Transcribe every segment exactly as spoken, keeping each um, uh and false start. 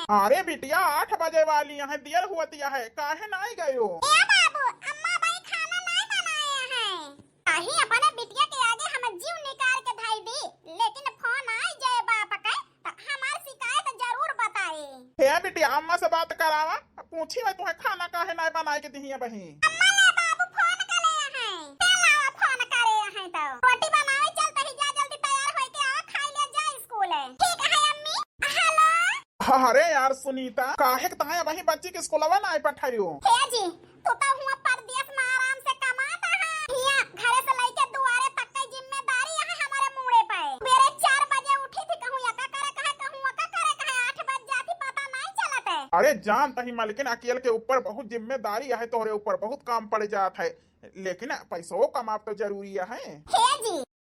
अरे बिटिया, आठ बजे वाली है, देर होतिया है, काहे नाई गयो? ए बाबू, अम्मा बाई खाना नाई बनाए हैं। कहीं अपने बिटिया के आगे हम जीव निकाल के धई दी, लेकिन फोन आई जाए बाप के, त हमार शिकायत जरूर बताए। हे बिटिया, अम्मा से बात करावा, पूछी मैं तुहे खाना काहे नाई बनाए के दिही अबही। अम्मा ले बाबू फोन करे हैं, ते लावा फोन करे हैं तो। रोटी बनावे चलत ही जा, जल्दी तैयार होई के आवा, खाई ले जा स्कूल। ठीक है अम्मी। हेलो। अरे यार सुनीता, काहे के ताहे अबही बच्ची के स्कूलवा नाई पठायो? हे जी, तू तो हुआ परदेस में आराम से कमात हा। हियाँ घरे से लइके दुआरे तक के जिम्मेदारी है हमारे मूड़े पे। बेरे चार बजे उठी थी, कहूँ यका करे कहे, कहूँ वका करे कहे, आठ बज जाती, पता नाई चलत है। अरे जानत ही मलकिन, अकेल के ऊपर बहुत जिम्मेदारी है, तोहरे ऊपर बहुत काम पड़ जात है, लेकिन पैसो कमाब तो जरूरी है। हे जी,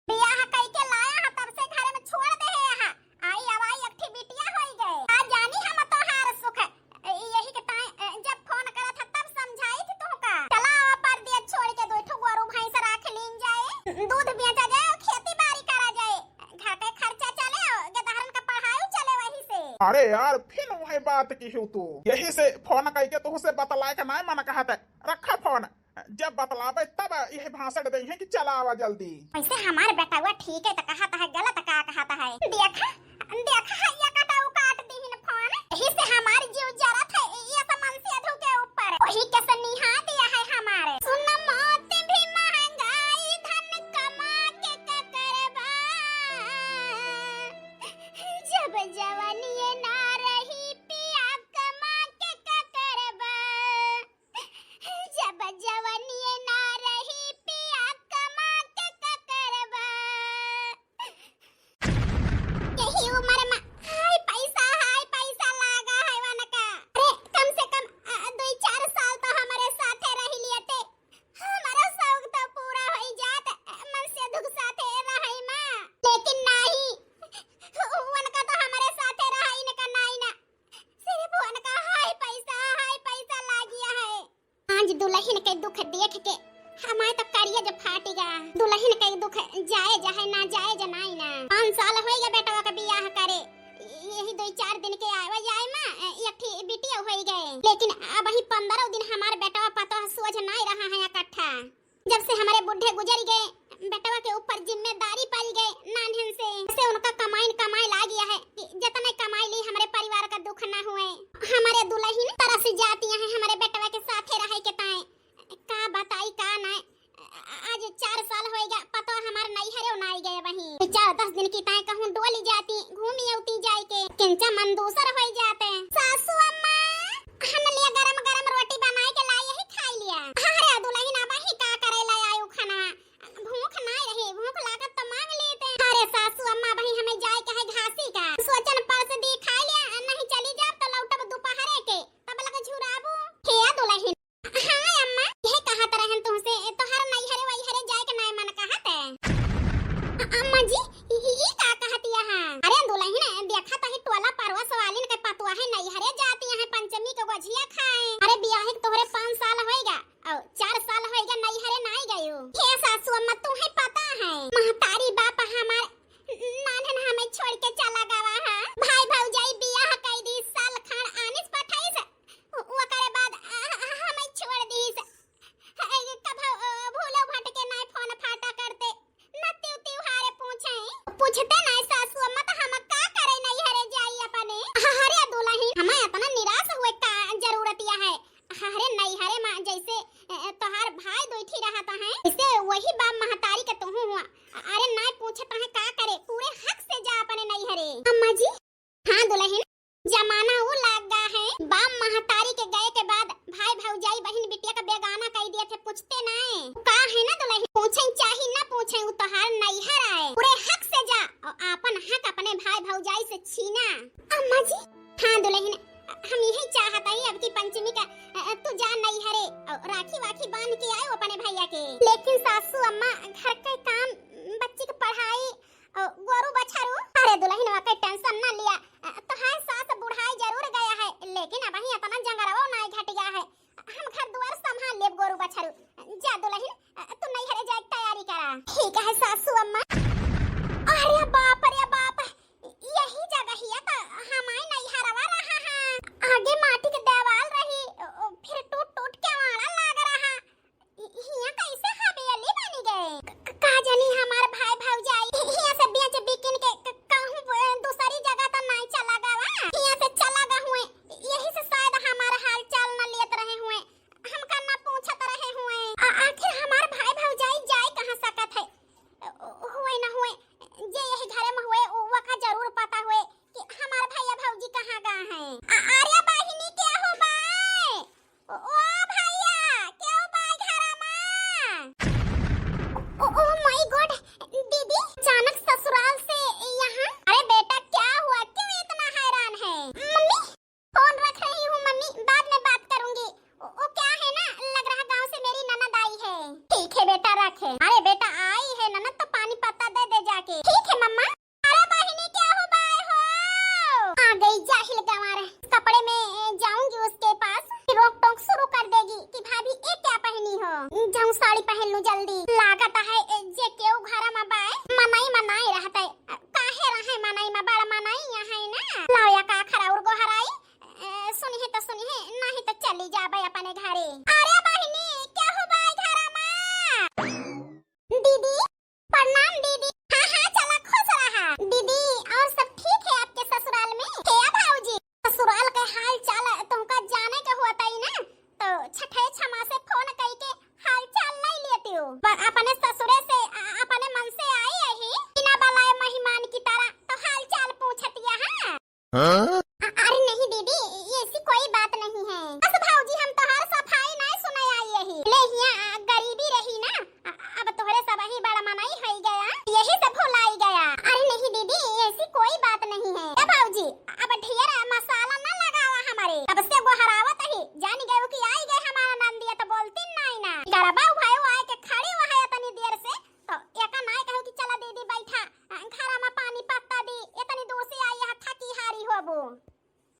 बियाह कइके लाया हा, तब से घरे में छोड़ दे है यहाँ। आई अवाई एक ठी बिटिया होई गए। आ जानी हम तोहार सुख। ए, यही के ताई, ए, जब फोन करत ह तब समझाई थी तुहका। चला आवा परदेस छोड़ के दो ठो गोरू भैंस राख लीन जाए। दूध बेचा जाए और खेती बाड़ी करा जाए। घर के खर्चा चले और गेदहरन का पढ़ाई चले वही से। अरे यार, फिर वही बात की हूँ तू। यही से फोन कइके तुहसे बतलाए के नाय मन कहत है। रखा फोन। जब बतलावे तब यह भाषण दे हैं कि चला आवा जल्दी। वैसे हमार बेटवा ठीक है त कहत है, गलत का कहत है? देखा, देखा है, ये कटाऊ काट दीहिन फोन। यही से हमार जीव जरत है ये सब मनसेधू के ऊपर। वही के सनिहा दिया है हमारे। सुन मौत भी महंगाई, धन कमा के का करबा। जब जवानी ना रही पिया, कमा के का करबा। जब जवनिये ना रही पिया, कमा के का करबा। यही उम्र में हाय पैसा, हाय पैसा लागा है वनका। अरे, कम से कम, अ, दुई चार साल तो हमरे साथे रही लिए थे। हमारा शौक तो पूरा होई जात, अ, मनसेधू के साथे रहई मा। लेकिन नाही, वनका तो हमरे साथे रहई न का नाही ना। सिर्फ वनका हाय पैसा, हाय पैसा लागिया है। आज दुलहिन के दुख देख के हमार तो करिया जब फाटी गा। दुलहिन के दुख जायज है ना, जायज नाई ना। पाँच साल होई गा बेटवा के बियाह करे, यही दुई चार दिन के आवे जाए मा एक ठी बिटिया होई गए, लेकिन अबही पन्द्रह दिन हमार बेटवा पतोह सोझ नाई रहा है इकट्ठा। जब से हमरे बुढ़े गुजर गए, बेटवा के ऊपर जिम्मेदारी पड़ गए नान्हन से, से उनका कमाइन कमाए लागिया है कि जतने कमाई ली हमरे परिवार का दुख ना हुए। हमरे दुलहिन तरस जातिया है हमरे बेटवा के साथे रहे के ताए। का बताई का ना, आज चार साल होइगा, पतोह हमार नैहरे नाई गए वहीं। चार दस दिन की ताए कहूँ डोली जाती, घूमी अउती जाए के, किंचा मन दूसर होई जाते। सासू अम्मा, हम लिए गरम गरम रोटी बनाए के लाई, यही खाई लिया। अरे दुलहिन, अबही का करे लाई आयु खाना? भूख नाई रही, भूख लागत तो मांग लेते। अरे सासू अम्मा, अबही हमें जाए के है घासी का। सोचन परस दी खाई लिया, नहीं चली जाब तो लौटब दोपहरे के, तब लग झुराबू। हे दुलहिन। हाँ अम्मा, यही कहत रहन तुमसे, तोहर नैहरे वैहरे जाए के नाय मन कहत है। अ-, अम्मा जी, ई, ई, ई का कहतिया है? अरे दुलहिन, देखा तो ही टोला पड़ोस वालिन के पतोह है नैहरे जाती है पंचमी के गोझिया खाए। अरे बियाहे के तोहरे पाँच साल होइगा, और चार साल होइगा नैहरे नाई गयो। हे सासू अम्मा, तुम्हें पता है, महतारी बाप हमार नान्हन हमें छोड़ के चला गवा है। भाई भौजाई बियाह कई दी, साल खान आनिस पठाइस, उ-, ओकरे बाद, आ, आ, हमें छोड़ दीस। ए, कभो, अ, भूलो भटके नाय फोन फाटा करते, न तिउ तिउहारे पूछे। पूछते नाय सासू अम्मा, त हम का करे नैहरे जाई अपने? अरे दुलहिन, हमें इतना निराश हुए का जरूरत या है? अरे नैहरे मा जैसे, अ, तोहार भाई दुइठी रहत है, जैसे वही बाप महतारी के तुहू हुआ। अरे नाय पूछत है का करे, पूरे हक से जा अपने नैहरे। अम्मा जी, हाँ दुलहिन, जमाना उ लाग गा है, बाप महतारी के गए के बाद भाई भौजाई बहिन बिटिया का बेगाना कई दिए थे, पूछते नाय। का है ना दुलहिन, पूछे चाही ना पूछे, उ तोहार नैहर आए, पूरे हक से जा और आपन हक अपने भाई भौजाई से छीना। अम्मा जी, हाँ दुलहिन, हम यही चाहत ही अब की पंचमी का, अ, तू जा नैहरे और राखी वाखी बांध के आयो अपने भैया के। लेकिन सासू अम्मा घर के काम, बच्ची के पढ़ाई, ओ, गोरू बछरू, अरे दुलहिनवा के tension ना लिया। अ, तोहार सास बुढ़ाई जरूर गया है, लेकिन अबही इतना जंगरवो नाय घट गया है। हम घर दुआर संभाल लेब गोरू बछरू। जा दुलहिन, अ, तू नैहरे जाए के तैयारी करा। ठीक है सासू अम्मा। अरे बाप रे बाप, यही जगहिया त हमार नैहरवा रहा है। ठीक है बेटा, रखे। अरे बेटा, आई है ननद तो पानी पत्ता दे दे जाके। ठीक है मम्मा। अरे बहिनी, क्या हो बाय हो? आ गई जाहिल गंवार। कपड़े में, ए, जाऊंगी उसके पास, रोक टोक शुरू कर देगी कि भाभी ये क्या पहनी हो? जाऊं साड़ी पहन लूं जल्दी। लागत है, ए, जे केहू घर में बाय, मनई मनाई रहता है। काहे रहे मनई में, बड़ मनई यहाँ है ना। लाओ या का खरा उर्गो हराई, ए, सुनी है तो सुनी है, नहीं तो चली जाबे अपने घरे। अरे बहिनी, क्या हो बाय घर में? दीदी, प्रणाम दीदी। हाँ, हाँ, चला, खुश रहा। दीदी, और सब ठीक है आपके ससुराल में? हे भौजी, ससुराल के हाल चाल तुमका जाने के होत ही ना, तो छठे छमा से फोन कई के हाल चाल नहीं लेती हो। पर अपने ससुरे से, अ-, अपने मन से आई यही, बिना बुलाए मेहमान की तरह, तो हाल चाल पूछतिया है। हाँ? अ-, अरे नहीं दीदी, ऐसी कोई बात नहीं है। बस भौजी, हम तोहार सफाई नहीं सुने आई यही। ले हिया, अ, गरीबी रही ना, अ-, अब तोहरे सब ही बड़ा मनई होई गया, यही से भुलाई गया। अरे नहीं दीदी, ऐसी कोई बात नहीं है। ए भौजी, अब ढेर मसाला ना लगावा हमारे, तब से गोहरावत ही, जान गए कि आई गए हमारा नंदिया तो बोलती नहीं ना। गरबा भाई आए के खड़ी हुआ है इतनी देर से, तो एका नाय कहू कि चला दीदी बैठा, घर में पानी पत्ता दी, इतनी दूर से आई है, थकी हारी होबू।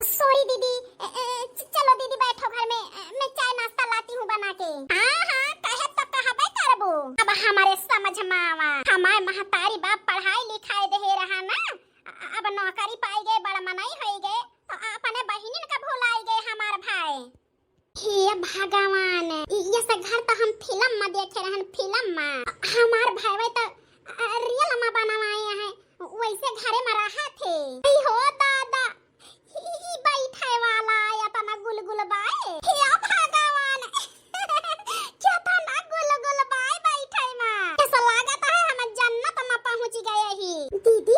सॉरी दीदी, ए, ए, च-, चलो दीदी बैठो घर में, ए, मैं चाय नाश्ता लाती हूँ बना के। हाँ, हाँ, कहे तो कहबे करबू। अब हमारे समझ में आवा, हमारे महतारी बाप पढ़ाई लिखाई दे रहा ना, अ-, अब नौकरी पाई गए, बड़ मनई होई गए, तो अपने बहिनिन का भुलाई गए हमार भाई। हे भगवान, इ-, ये से घर तो हम फिल्म में देखे रहन, फिल्म में। हमार भाई तो, अ, रियल में बनवाए हैं, वैसे घरे में रहा थे। आई हो दादा, ई, ई बैठे वाला है, इतना गुलगुल बाय। हे भगवान, कितना गुलगुल बाय बैठे में। ऐसा लागत है हम जन्नत में पहुँच गए ही। दीदी,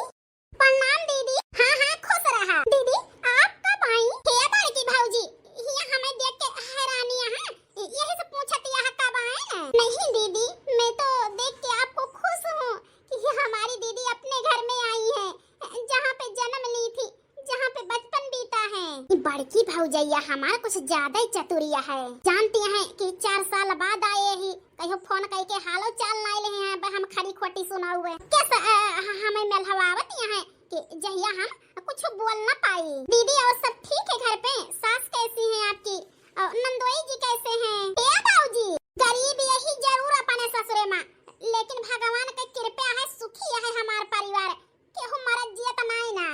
प्रणाम दीदी। हाँ, हाँ, खुश रहा। दीदी, आप कब आई? हे बड़की भौजी, ये हमें देख के हैरानी है, यही से पूछत यहाँ कब आए ना? नहीं दीदी, मैं तो देख के आपको खुश हूँ कि ये हमारी दीदी अपने घर में आई है, जहाँ पे जन्म ली थी, जहाँ पे बचपन बीता है। ये बड़की भौजैया हमार कुछ ज्यादा ही चतुरिया है। जानती हैं कि चार साल बाद आए ही, कहियो फोन कई के हालो चाल नाई ले हैं, अब हम खरी खोटी सुनाउए। कैसे, अ, ह-, हमें मेलहवावत यहाँ कि जहिया हम कुछ बोल ना पाई। दीदी और सब ठीक है घर पे? सास कैसी हैं आपकी? और नंदोई जी कैसे हैं? ए बाबूजी, गरीब यही जरूर अपने ससुरे में, लेकिन भगवान के कृपा है, सुखी है हमार परिवार। केहू मरत जियत नाई ना।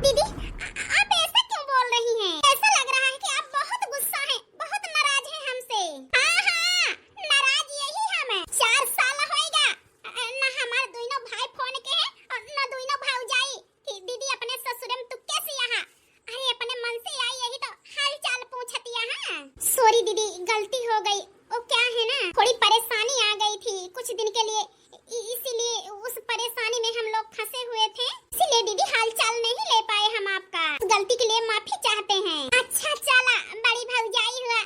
दीदी, आ-, आप ऐसा क्यों बोल रही हैं? ऐसा लग रहा है कि आप बहुत गुस्सा हैं, बहुत नाराज हैं हमसे। हाँ, हाँ, नाराज यही हम हैं। चार साल होएगा, अ, ना हमार दुइनो भाई फोन के हैं और ना दुइनो भौजाई कि दीदी अपने ससुरे में तू कैसे यहाँ? अरे अपने मन से आई यही तो हाल चाल पूछतिया, हाँ। सॉरी दीदी, गलती हो गई। वो क्या है ना, थोड़ी परेशानी आ गई थी कुछ दिन के लिए, इ-, इसीलिए उस परेशानी में हम लोग फंसे हुए थे, इसीलिए दीदी हाल चाल नहीं ले पाए हम आपका। गलती के लिए माफी चाहते हैं। अच्छा चला, बड़ी भौजाई हुआ,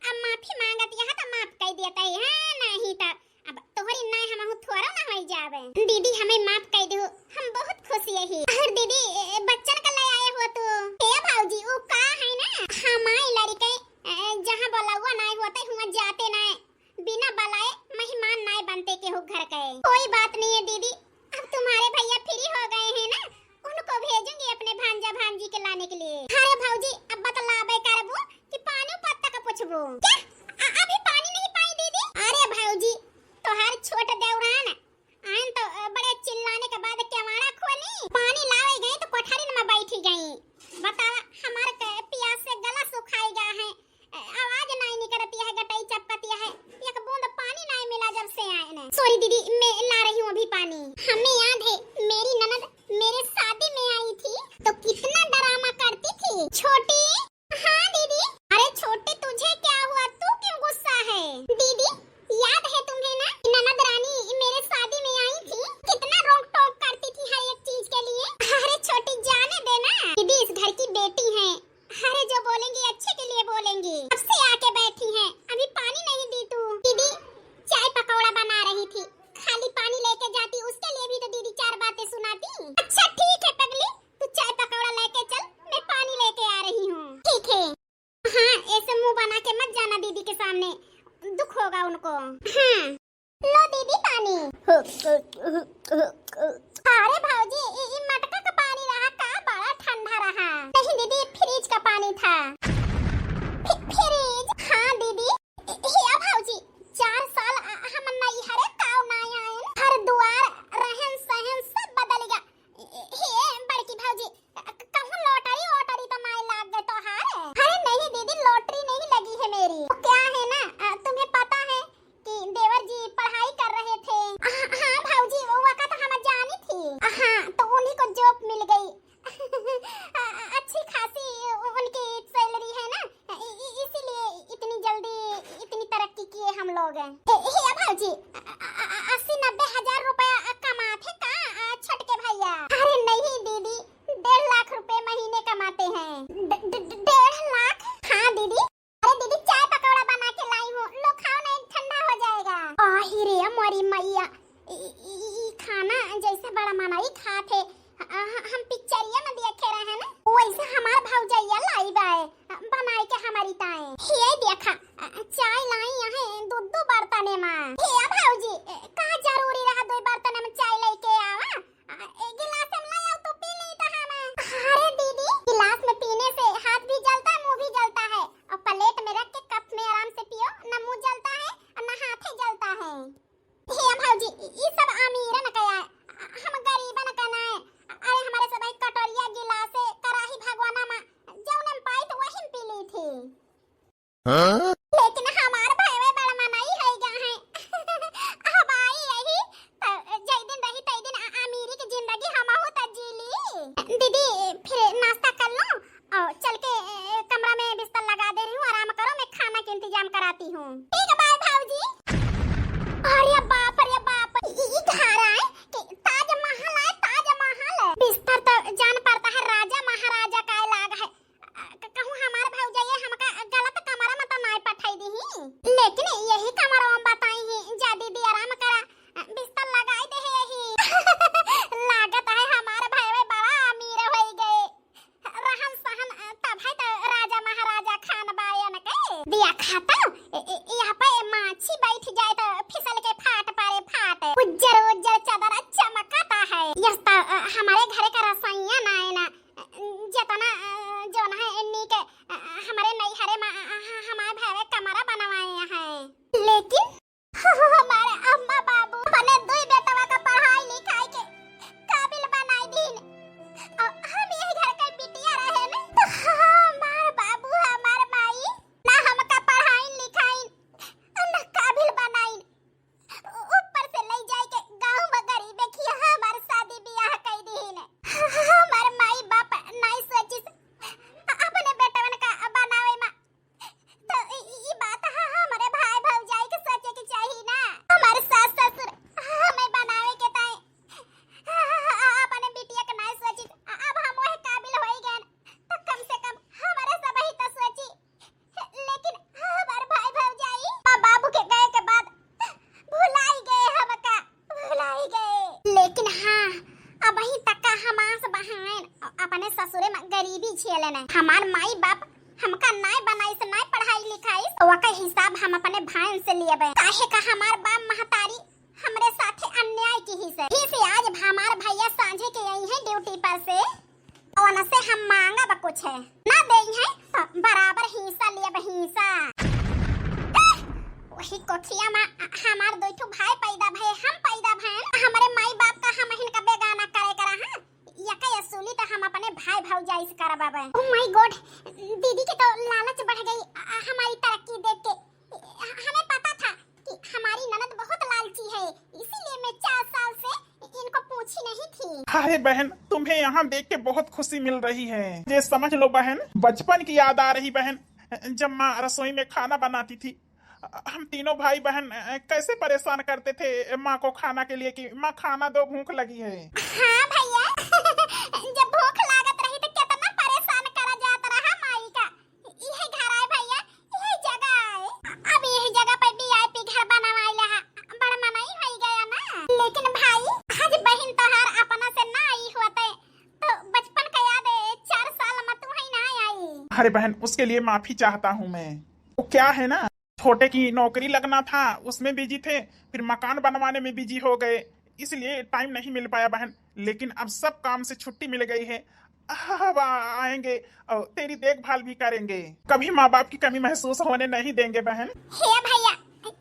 अब माफी मांगत यहाँ तो माफ कर देता है, हाँ, नहीं तो अब तोहरी नाय हमहू थोड़ा ना होई जावे। दीदी हमें माफ कर दो, हम बहुत खुश यही। और दीदी, ए, बच्चन का ले आए हो तू? ए भौजी, वो का है ना, हमारे लड़के, ए, जहाँ बुलावा नाय होते हुआ जाते नाय, बिना बुलाए मेहमान नाय बनते केहू घर के। कोई बात नहीं है दीदी, अब तुम्हारे भैया फ्री हो गए हैं ना, उनको भेजूंगी अपने भांजा भांजी के लाने के लिए। अरे भौजी, अब बतलाबे करबू कि पानी पत्ता का पूछबू? क्या? अ-, अभी पानी नहीं पाई दीदी? अरे भौजी, तोहार छोट देवरान आन तो, अ, बड़े चिल्लाने के बाद केवाड़ा खोली, पानी लावे गई तो कोठरिन में बैठी गई। बतावा, हमार के पियास से गला सुखाई गया है, अ, आवाज नाई निकलती है, गटई चपकती है, एक बूंद पानी नाई मिला जब से आए ने। सॉरी दीदी, मैं ला रही हूँ अभी पानी। हमें याद है, मेरी ननद मेरे शादी में आई थी तो कितना ड्रामा करती थी। छोटी, हाँ दीदी। अरे छोटी, तुझे क्या हुआ? तू हाँ, लो दीदी पानी। अरे भौजी, ई, ई मटका का पानी रहा का? बड़ा ठंडा रहा। नहीं दीदी, फ्रिज का पानी था। फि-, फ्रिज? हाँ दीदी। ए, हे भौजी, चार साल अ, हम नैहरे काव ना आएन। घर दुआर, रहन सहन सब बदल गया। ए, ए, हे बड़की भौजी, अ, क-, कहूँ लॉटरी वॉटरी तो नाय लाग गए तोहार? अरे नहीं दीदी, लॉटरी नहीं लगी है मेरी। वो क्या है ना, अ, तुम्हें पता है कि देवर जी पढ़ाई कर रहे थे। हाँ, हाँ भौजी, वो वक्त हम जानी थी। हाँ, तो उन्हीं को जॉब मिल गई। अ-, अ-, अच्छी खासी उनकी सैलरी है ना, इ-, इ-, इसीलिए इतनी जल्दी इतनी तरक्की किए हम लोग। ए, ए, ए भौजी, अ-, अ-, अ-, अस्सी नब्बे हजार रुपया कमात है का, अ, छोटके भैया? अरे नहीं दीदी, डेढ़ लाख रुपए महीने कमाते हैं। ड-, ड-, ड-, डेढ़ लाख? हाँ दीदी। अरे दीदी, चाय पकौड़ा बना के लाई हूँ, लो खाओ, नहीं ठंडा हो जाएगा। आही रे मोरी मैया, ई, ई, ई खाना जैसे बड़ा मनई खात है, अ, ह-, हम पिक्चरिया में देखे रहे ना, वैसे हमार भौजैया लाई बाए, अ, बनाए के हमारी ताए। हे देखा, अ, चाय लाई यहाँ दो दो बर्तने में। हे भौजी, अ, का जरूरी रहा दो बर्तने में चाय लेके आवा? अ, एक गिलास में लाई आओ तो पी ली तो हम। अरे दीदी, गिलास में पीने से हाथ भी जलता है, मुंह भी जलता है, और प्लेट में रख के कप में आराम से पियो, ना मुंह जलता है और ना हाथे जलता है। हे भौजी, ई सब अमीरन का है, हम गरीबन का ना है। अरे हमारे सब कटोरिया, गिलास, कराही भगवाना मा जौन हम पाई तो वही हम पी ली थी। हाँ? लेकिन हमार भाई बड़ मनई है गा है। अब आई यही तो जय दिन रही तय दिन अ-, अमीरी की जिंदगी हमहू तो जी ली। दीदी फिर नाश्ता कर लो। और चल के, ए, कमरा में बिस्तर लगा दे रही हूँ, आराम करो, मैं खाना के इंतजाम कराती हूँ। ठीक है, बाय भाऊजी। अरे बाप रे बाप, ई, ई घर आए कि ताजमहल आए, ताजमहल। बिस्तर तो जान पड़ता है राजा महाराजा का लाग है। अ, क-, कहूँ हमार भौजाई हमका गलत कमरा में तो नाय पठाई दी ही, लेकिन यही कमरा में बताई ही, जा दीदी आराम करा, अ, बिस्तर लगाई दे है यही। लागत है हमार भाई बड़ा अमीर होई गए। रहन सहन, अ, तब है तो राजा महाराजा खान बायन के। दिया खाता, ए, ए, यहाँ पे माछी बैठ जाए तो फिसल के फाट पड़े फाट। उज्जर उज्जर चादर चमकता है। यस तो, अ, हमारे घर का रसोईया ना है ना, अ, जितना, अ, जौन है नीक, अ, हमारे नैहरे में, अ, अ, हमारे भाई कमरा बनवाए हैं। लेकिन हमारे अम्मा बाबू अपने दुई बेटवा का पढ़ाई लिखाई के काबिल बनाई दीन। और हम यही घर के बिटिया रहे न, तो हमार बाबू, हमार माई ना हमका पढ़ाइन लिखाइन, ना काबिल बनाइन। ऊपर से ले जाए के गाँव में गरीबे खिया हमार शादी बियाह कई दीन। हमार माई बाप नाई सोचिस अपने बेटवन का बनावे में। तो ई, ई बात ह-, हमरे भाई भौजाई के सोचे के चाही ना। हमारे सास ससुर हमें बनावे के ताई अपने बिटिया के नाई सोचिस। अब हम वह काबिल होई गए, तो कम से कम हमारे सब ही तो सोची। लेकिन हमार भाई भौजाई माँ बाबू के गए के बाद भुलाई गए हमका, भुलाई गए। लेकिन हाँ, अबही तक का हम आस बहाएन अपने ससुरे में गरीबी झेलेन। हमार माई बाप हमका नाय बनाइस, नाय पढ़ाई लिखाइस, ओकर हिसाब हम अपने भाईन से लेबे। काहे का हमार बाप महतारी हमरे साथे अन्याय किहिस। ही से आज हमार भैया सांझे के आई हैं ड्यूटी पर से, ओन से हम मांगब कुछ, ना देई हैं तो बराबर हिस्सा लेब, हिस्सा। एह, वही कोठिया में हमार दो ठो भाई पैदा भए, हम पैदा भएन, हमरे माई बाप का हमहिन का बेगाना करे करा, हाँ? यका असूली तो हम अपने भाई भौजाई से करब अब। Oh my God, दीदी के तो लालच बढ़ गई, अ, हमारी तरक्की देख के। हमें पता था कि हमारी ननद बहुत लालची है, इसीलिए मैं चार साल से इनको पूछी नहीं थी। अरे बहन, तुम्हें यहाँ देख के बहुत खुशी मिल रही है। ये समझ लो बहन, बचपन की याद आ रही बहन, जब माँ रसोई में खाना बनाती थी। हम तीनों भाई बहन कैसे परेशान करते थे माँ को खाना के लिए कि माँ खाना दो, भूख लगी है। हाँ भैया, जब भूख लागत रही तो कितना परेशान करा जात रहा माई का। इहे घर आए भैया, इहे जगह आए। अब यही जगह पे वीआईपी घर बनवाइला हा, बड़ मनई होई गया ना। लेकिन भाई, आज बहिन तोहार अपना से ना आई होते, तो बचपन का याद ए चार साल में तू ही ना आई। अरे बहन, उसके लिए माफी चाहता हूँ मैं। वो क्या है ना, छोटे की नौकरी लगना था, उसमें बिजी थे, फिर मकान बनवाने में बिजी हो गए, इसलिए टाइम नहीं मिल पाया बहन। लेकिन अब सब काम से छुट्टी मिल गई है, अब आ-, आएंगे और तेरी देखभाल भी करेंगे। कभी माँ बाप की कमी महसूस होने नहीं देंगे बहन। हे भैया,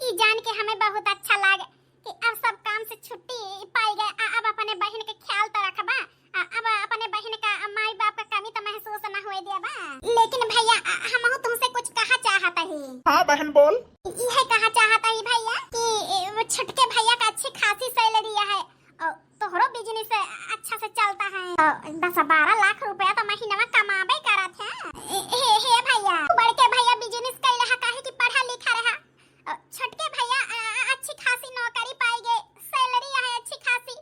ई जान के हमें बहुत अच्छा लागे कि अब सब काम से छुट्टी पाई गए, आ, अब अपने बहिन के ख्याल तो रखबा, आ, अब अपने बहिन का माई बाप का कमी तो महसूस न होए देबा। लेकिन भैया, आ, हमहू तुमसे कुछ कहा चाहत ही। हाँ बहन बोल। यह कहा चाहत ही भैया कि ए, वो छोटके भैया का अच्छी खासी सैलरी है और तोहरो बिजनेस अच्छा से चलता है। तो दस बारह लाख रुपया तो महीना में कमाबे करत है। ए, हे, हे भैया, बड़के भैया बिजनेस कैले हा, काहे कि पढ़ा लिखा रहा। अ, छोटके भैया, अ, अ, अच्छी खासी नौकरी पाई गए, सैलरी है अच्छी खासी।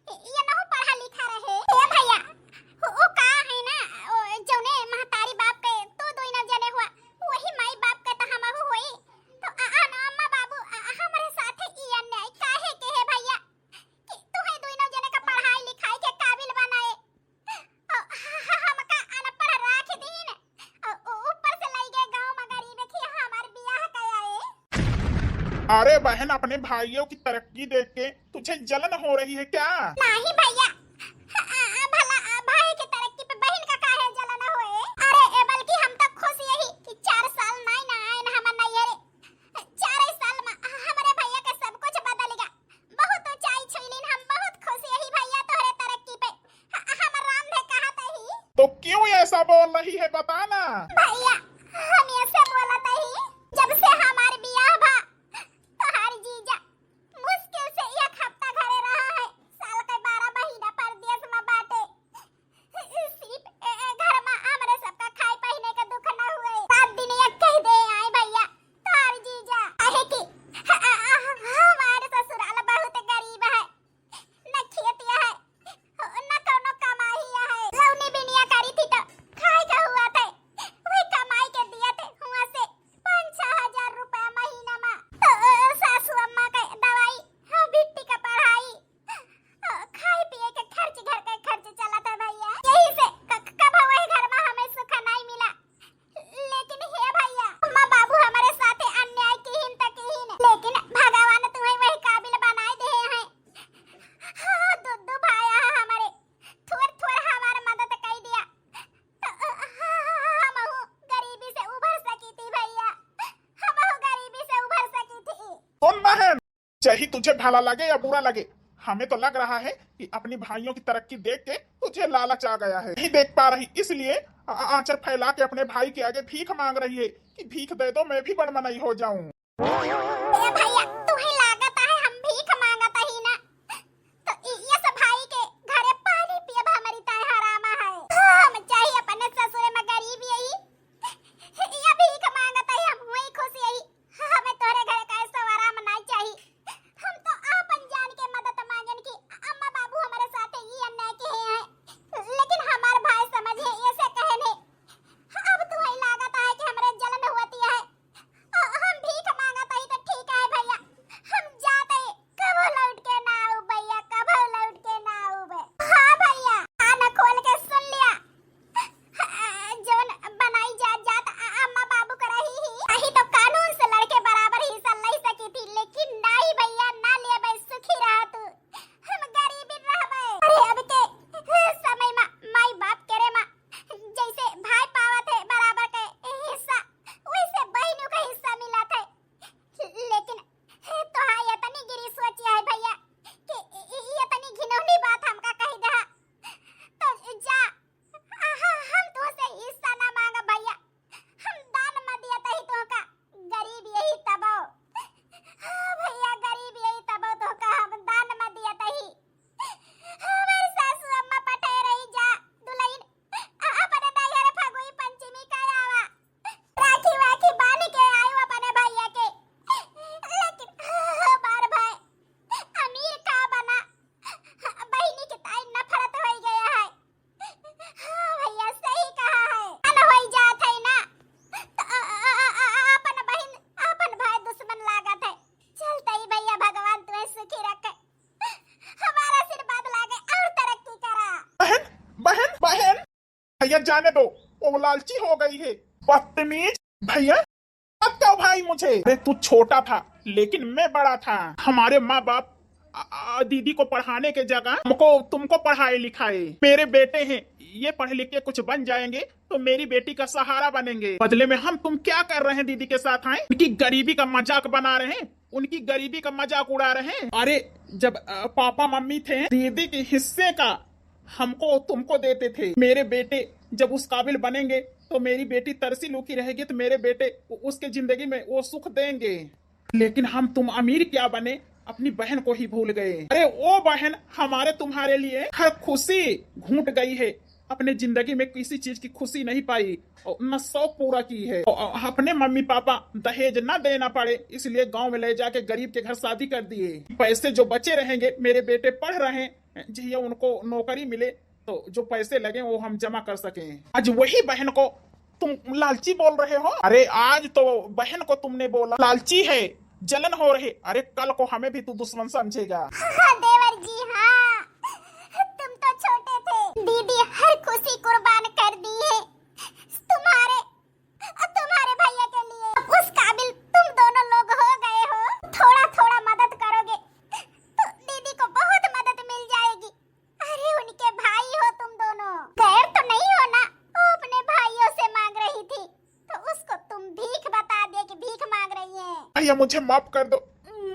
ये, ये नहु पढ़ा लिखा रहे। ए भैया, वो, वो का है ना, वो जौने महतारी बाप के तू दोनों जने हुआ, वही माई बाप के तो हमहू होई। तो अ, अ, अम्मा बाबू, अ, अ, हमरे साथे ई अन्याय काहे के है भैया? कि तुहे दुइनो जने का पढ़ाई लिखाई के काबिल बनाए, अ, ह-, ह-, हमका अनपढ़ राख दीन, अ, उ-, ऊपर से लई गए गाँव में गरीब की हमार बियाह कयाए। अरे बहन, अपने भाइयों की तरक्की देख के तुझे जलन हो रही है क्या? नहीं भैया, अ, अ, भला, अ, भाई की तरक्की पे बहन का काहे जलन होए? अरे ए, बल्कि हम तो खुश यही कि चार साल नाई ना आए ना हमर नैहरे। चार साल में हमरे भैया के सब कुछ बदल गया। बहुत ऊंचाई छुईलीन, हम बहुत खुश यही भैया तोहरे तरक्की पे। ह-, हम राम भे कहत ही। तो क्यों ऐसा बोल रही है, बता ना। भैया, हम ऐसे बोलत ही, जब से हमार बियाह भा, तोहार जीजा मुश्किल से एक हफ्ता घरे रहा है, साल के बारह महीना परदेश में बाटे। सिर्फ ए, ए घर में हमरे सबका खाए पहने के दुख न हुए। रात दिन एक कह दे आए भैया, तोहार जीजा। काहे कि ह-, ह-, ह-, हमार ससुराल बहुत गरीब है, न खेतिया है, न कौनो कमाई है। लौनी बिनिया करी थी तो खाए का हुआ थे, वही कमाई के दिया थे हुआ से पाँच छह हजार रुपया महीना में। तो, अ, सासू अम्मा के दवाई, हाँ, बिट्टी का पढ़ाई, अ, खाए पिए के खर्च, घर का खर्च चलत है भैया। यही से क-, क-, कब वही घर में हमें सुख नहीं मिला। लेकिन हे भैया, अम्मा बाबू हमारे साथे अन्याय किहिन त किहिन, लेकिन भगवान तुम्हें वही काबिल बनाए दे हैं। हाँ, दुद्दू भाया है हमारे, थोर थोर हमार मदद कई दिया। तो, अ, हमहू गरीबी से उभर सकी थी भैया, हमहू गरीबी से उभर सकी थी। सुन बहन, चाहे तुझे भला लगे या बुरा लगे, हमें तो लग रहा है कि अपने भाइयों की तरक्की देख के तुझे लालच आ गया है। नहीं देख पा रही, इसलिए आ-, आंचल फैला के अपने भाई के आगे भीख मांग रही है कि भीख दे दो, मैं भी बड़ मनई हो जाऊं। ए भैया, तुहे लागत है हम भीख मांगत ही ना, तो इ-, यस भाई के घरे पानी पियब हमरी ताय हरामा है। हम चाहे अपने ससुरे में गरीब यही, या भीख मांगत ही, हम वही खुश यही। हमें तोहरे घरे का ऐसा आराम नाई चाही। हम तो आपन जान के मदद मांगन कि अम्मा बाबू हमारे साथे ई अन्याय किहे हैं, लेकिन हमार भाई समझे ऐसे कहे नहीं। अब तुहे लागत है कि हमरे जलन होती है। अ, हम भीख मांगत हई तो ठीक है भैया, हम जात हई, कबो लौट के ना आऊ भैया, कबो लौट के ना आऊ बे। हाँ भैया, कान खोल के सुन लिया। जौन बनाई जा जात अ-, अम्मा बाबू का रही ही, अही तो कानून से लड़के बराबर हिस्सा ले सकी थी, लेकिन नाही भैया, ना लिया बे, सुखी रहा तू। हम गरीबी रहबे। अरे अब के समय मा माई बाप करे मा जैसे भाई पावत है बराबर के हिस्सा, वैसे बहिनों का हिस्सा मिलत है। लेकिन तो हाँ, इतनी गिरी सोची है भैया कि इ-, इ-, इतनी घिनौनी बात हमका कही दे। तो जा, आहा, हम तुमसे हिस्सा ना मांगा भैया, हम दान में दिया तही तुमका, गरीब यही तबो। हाँ भैया, गरीब यही तबो तुमका हम दान में दिया तही। हमार सासू अम्मा पठे रही जा, दुल्हन, अ-, अपने नैहर फगुई पंचमी का आवा। राखी वाखी बांध के आयो अपने भैया के। लेकिन हमार भाई अमीर का बना, बहिनी के ताई नफरत हो गया है। हाँ भैया, सही कहा है। अन होई जात है ना, तो अ-, अ-, अ-, अ-, अपन बहिन, अपन भाई दुश्मन लागत है। चलते ही भैया, भगवान तुम्हें सुखी रखे, हमारा आशीर्वाद लागे और तरक्की करा। बहन, बहन, बहन, भैया जाने दो, वो लालची हो गई है। बदतमीज भैया, अब तो भाई नहीं मुझे। अरे तू छोटा था लेकिन मैं बड़ा था। हमारे माँ बाप आ, आ, दीदी को पढ़ाने के जगह हमको, तुमको पढ़ाए लिखाए। मेरे बेटे हैं, ये पढ़ लिख के कुछ बन जाएंगे तो मेरी बेटी का सहारा बनेंगे। बदले में हम तुम क्या कर रहे हैं दीदी के साथ, हैं? उनकी गरीबी का मजाक बना रहे हैं, उनकी गरीबी का मजाक उड़ा रहे हैं। अरे जब अ, पापा मम्मी थे, दीदी के हिस्से का हमको तुमको देते थे। मेरे बेटे जब उस काबिल बनेंगे तो मेरी बेटी तरसी लूकी रहेगी, तो मेरे बेटे उ-, उसके जिंदगी में वो सुख देंगे। लेकिन हम तुम अमीर क्या बने, अपनी बहन को ही भूल गए। अरे वो बहन हमारे तुम्हारे लिए हर खुशी घूट गई है, अपने जिंदगी में किसी चीज की खुशी नहीं पाई और न शौक पूरा की है। और अपने मम्मी पापा दहेज न देना पड़े, इसलिए गांव में ले जाके गरीब के घर शादी कर दिए। पैसे जो बचे रहेंगे, मेरे बेटे पढ़ रहे हैं, जहिया उनको नौकरी मिले तो जो पैसे लगे वो हम जमा कर सकें। आज वही बहन को तुम लालची बोल रहे हो। अरे आज तो बहन को तुमने बोला लालची है, जलन हो रही। अरे कल को हमें भी तू दुश्मन समझेगा। हाँ देवर जी, हाँ, तुम तो छोटे थे, दीदी हर खुशी कुर्बान कर दी है तुम्हारे, तुम्हारे भैया के लिए। उस काबिल तुम दोनों लोग हो गए हो, थोड़ा थोड़ा मदद करोगे तो दीदी को बहुत मदद मिल जाएगी। अरे उनके भाई हो तुम दोनों, गैर तो नहीं हो ना? वो अपने भाइयों से मांग रही थी तो उसको तुम भीख बता दिए कि भीख मांग रही है। भैया मुझे माफ कर दो,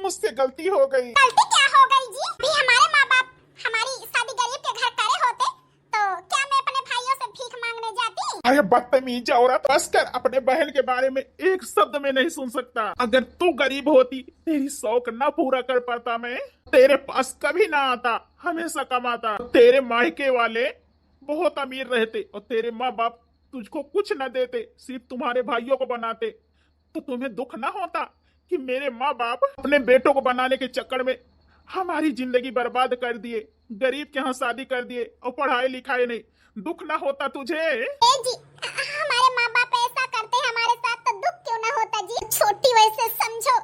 मुझसे गलती हो गई। गलती क्या हो गई जी? भी हमारे माँ बाप हमारी शादी गरीब के घर करे होते तो क्या मैं अपने भाइयों से भीख मांगने जाती? अरे बदतमीज औरत, बस कर, अपने बहन के बारे में एक शब्द में नहीं सुन सकता। अगर तू गरीब होती, तेरी शौक ना पूरा कर पाता मैं। तेरे पास कभी ना आता, हमेशा कमाता। तेरे मायके वाले बहुत अमीर रहते और तेरे माँ बाप तुझको कुछ न देते, सिर्फ तुम्हारे भाइयों को बनाते। तो तुम्हें दुख ना होता कि मेरे माँ बाप अपने बेटों को बनाने के चक्कर में हमारी जिंदगी बर्बाद कर दिए, गरीब के यहाँ शादी कर दिए और पढ़ाए लिखाए नहीं? दुख ना होता तुझे? ए जी, हमारे माँ बाप ऐसा करते हैं हमारे साथ तो दुख क्यों ना होता जी? छोटी वैसे समझो,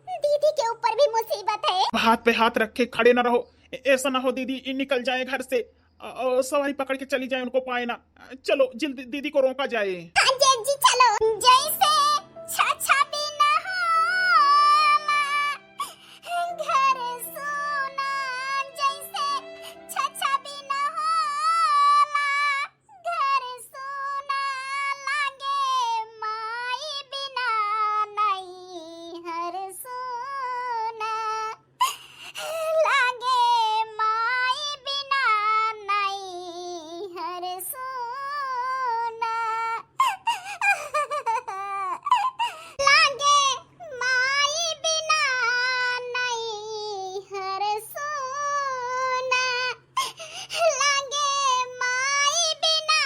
दीदी के ऊपर भी मुसीबत है। हाथ पे हाथ रख के खड़े ना रहो, ऐ-, ऐसा ना हो दीदी निकल जाए घर से। अ, अ, सवारी पकड़ के चली जाए, उनको पाए ना। चलो, जिल-, दीदी को रोका जाए। हाँ, जी, जी, चलो। जैसे छछा बिना होला, घर सूना, जैसे छछा बिना होला, घर सूना लागे, माई बिना नैहर सूना। लागे माई बिना नैहर सूना। लागे माई बिना नैहर सूना। लागे माई बिना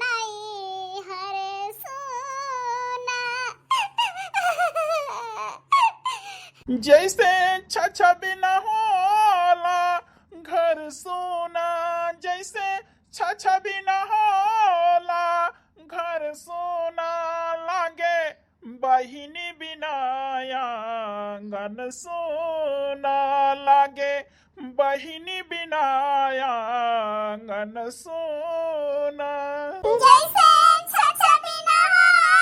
नैहर सूना। जैसे छछ बिना होला घर सूना, जैसे छछ बिना होला घर सूना, लागे बहिनी बिना आंगन सूना, लागे बहिनी बिना आंगन सूना। जैसे छछ बिना होला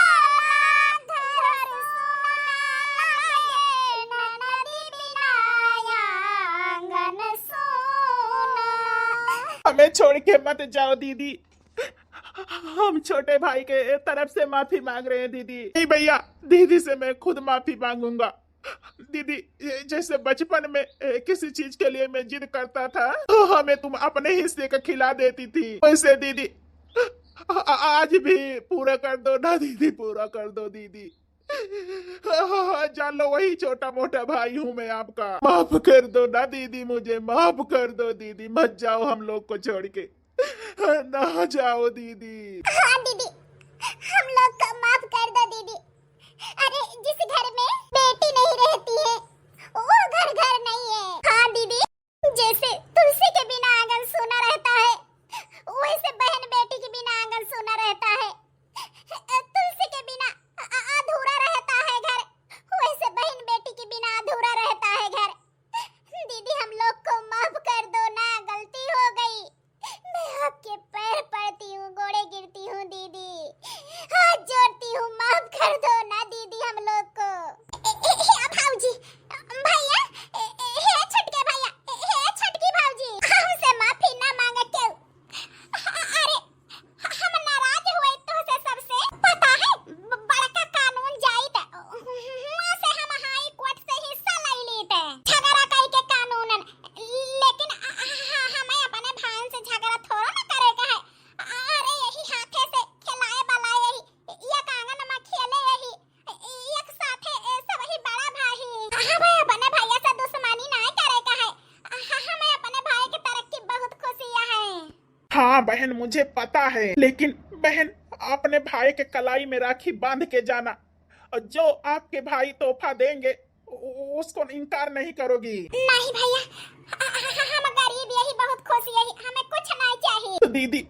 घर सूना, लागे ननदी बिना आंगन सूना। हमें छोड़ के मत जाओ दीदी, हम छोटे भाई के तरफ से माफी मांग रहे हैं दीदी। नहीं भैया, दीदी से मैं खुद माफी मांगूंगा। दीदी, ये जैसे बचपन में, ए, किसी चीज के लिए मैं जिद करता था, तो हमें तुम अपने हिस्से का खिला देती थी, वैसे दीदी, आ-, आ-, आज भी पूरा कर दो ना दीदी, पूरा कर दो दीदी। जान लो, वही छोटा मोटा भाई हूँ मैं आपका। माफ कर दो ना दीदी, मुझे माफ कर दो दीदी, मत जाओ हम लोग को छोड़ के, ना जाओ दीदी। हाँ दीदी, हम लोग को माफ कर दो दीदी। अरे, जिस घर में बेटी नहीं रहती है, वो घर घर नहीं है। हाँ दीदी, जैसे तुलसी के बिना आंगन सूना रहता है, वैसे बहन बेटी के बिना आंगन सूना रहता है। तुलसी के बिना अ-, अ-, अधूरा रहता है घर, वैसे बहन बेटी के बिना अधूरा रहता है घर। दीदी, हम लोग को माफ कर दो ना, गलती हो गई। मैं आपके पैर पड़ती हूँ, गोड़े गिरती हूँ दीदी, हाथ जोड़ती हूँ, माफ कर दो ना दीदी हम लोग को। हाँ बहन, मुझे पता है, लेकिन बहन, अपने भाई के कलाई में राखी बांध के जाना, और जो आपके भाई तोहफा देंगे, उ-, उसको इनकार नहीं करोगी? नहीं भैया, ह-, ह-, ह-, हम गरीब यही बहुत खुश यही, हमें कुछ नहीं चाहिए। तो दीदी,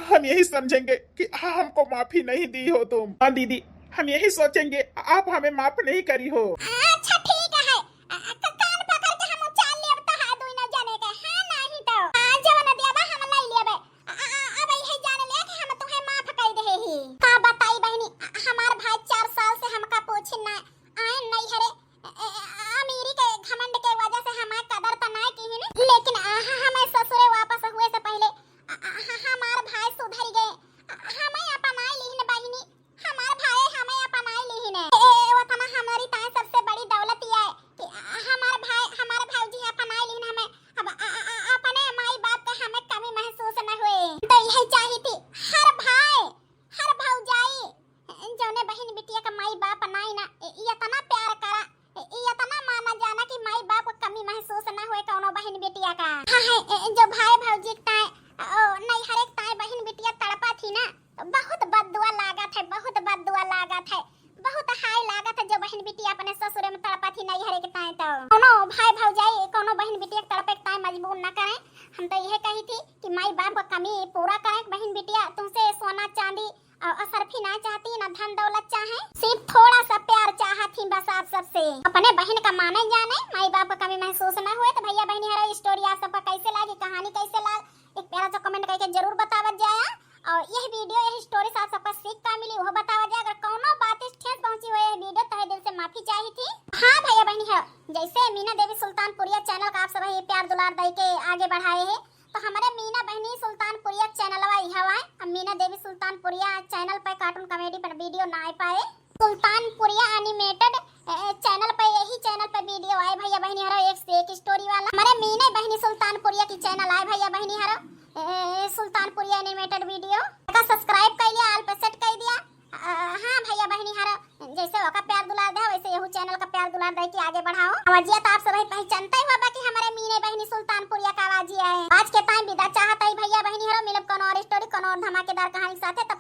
हम यही समझेंगे कि हमको माफी नहीं दी हो तुम। हाँ दीदी, हम यही सोचेंगे, आप हमें माफ नहीं करी हो। अच्छा ठीक है, अ, अ, क-, कान पकड़ के हम उछाल लेब तो है दुई न जने के, हाँ नहीं तो। हाँ, जवन देबा हम लई लेबे। अ, अ, अ, अब यही जान ले कि हम तुहे माफ कर दे ही। का बताई बहनी, अ, हमार भाई चार साल से हमका पूछी ना, आए नहीं हरे, अ, अ, अ, अमीरी के घमंड के वजह से हमार कदर तो ना की ही, लेकिन अ, ह-, हमें ससुरे वापस हुए से पहले अ, अ, ह-, हमार भाई सुधर गए, अ, हमें अपनाई लीन बहनी। हमार भाई हमें अपनाई लीन है। ए, ए, ए, वतना हमारी ताई सबसे बड़ी दौलत ये है कि हमार भाई, हमार भौजी अपनाई लीन हमें। अब अ, अ, अ, अपने माई बाप के हमें कमी महसूस न हुए। तो यही चाही थी हर भाई, हर भौजाई, जौने बहिन बिटिया का माई बाप नाई ना, ए, ये इतना प्यार करा, ए, ये इतना माना जाना कि माई बाप को कमी महसूस ना हुए कौनो बहिन बिटिया का। हाँ है, ए, जो भाई भौजी के ताए, ओ, नैहरे के ताए बहिन बिटिया तड़पा थी ना, बहुत बददुआ लागत है, बहुत बददुआ लागत है, बहुत हाय लागत है। जो बहिन बिटिया अपने ससुरे में तड़पा थी नैहरे के ताए, तो कौनो भाई भौजाई कौनो बहिन बिटिया के तड़पे के ताए मजबूर ना करें। हम तो यह कही थी कि माई बाप का कमी पूरा करें। बहिन बिटिया तुमसे सोना चांदी और असरफी ना चाहती, ना धन दौलत चाहे, सिर्फ थोड़ा सा प्यार चाहत ही बस आप सबसे। अपने बहिन का माने जाने, माई बाप का कमी महसूस ना हुए। तो भैया बहनी हरो story आप सबका कैसे लागी, कहानी कैसे लाग, एक प्यारा सा comment करके जरूर बतावत जाया। और यह video, यह story से आप सबका सीख का मिली, वो बतावत जाया। अगर कौनो बात ठेस पहुंची हो यह video, तहे दिल से माफी चाही थी। हाँ भैया बहनी हरो, जैसे मीना देवी सुल्तानपुरिया channel का आप सब ये प्यार दुलार दे के आगे बढ़ाए है, तो हमारे मीना बहनी सुल्तानपुरिया channel वा इहवा है। अब मीना देवी सुल्तानपुरिया channel पे cartoon comedy पर video ना आ पाए। सुल्तानपुरिया animated, ए, channel पे, यही channel पे video आए भैया बहनी हरो, एक से एक story वाला। हमारे मीना बहनी सुल्तानपुरिया की channel आए भैया बहनी हरो, ए, सुल्तानपुरिया animated video का subscribe कर लिया, all पे set कर दिया। अ, हाँ भैया बहनी हरो, जैसे ओका प्यार दुलार दे, वैसे यहू channel का प्यार दुलार दे के आगे बढ़ाओ। आवाजिया तो आप सभी पहचानते ही होबा कि हमारे मीने बहनी सुल्तानपुरिया का आवाजिया है। आज के time विदा चाहत है भैया बहनी हरो, मिलब कोनो और story, कोनो और धमाकेदार कहानी के साथे। तब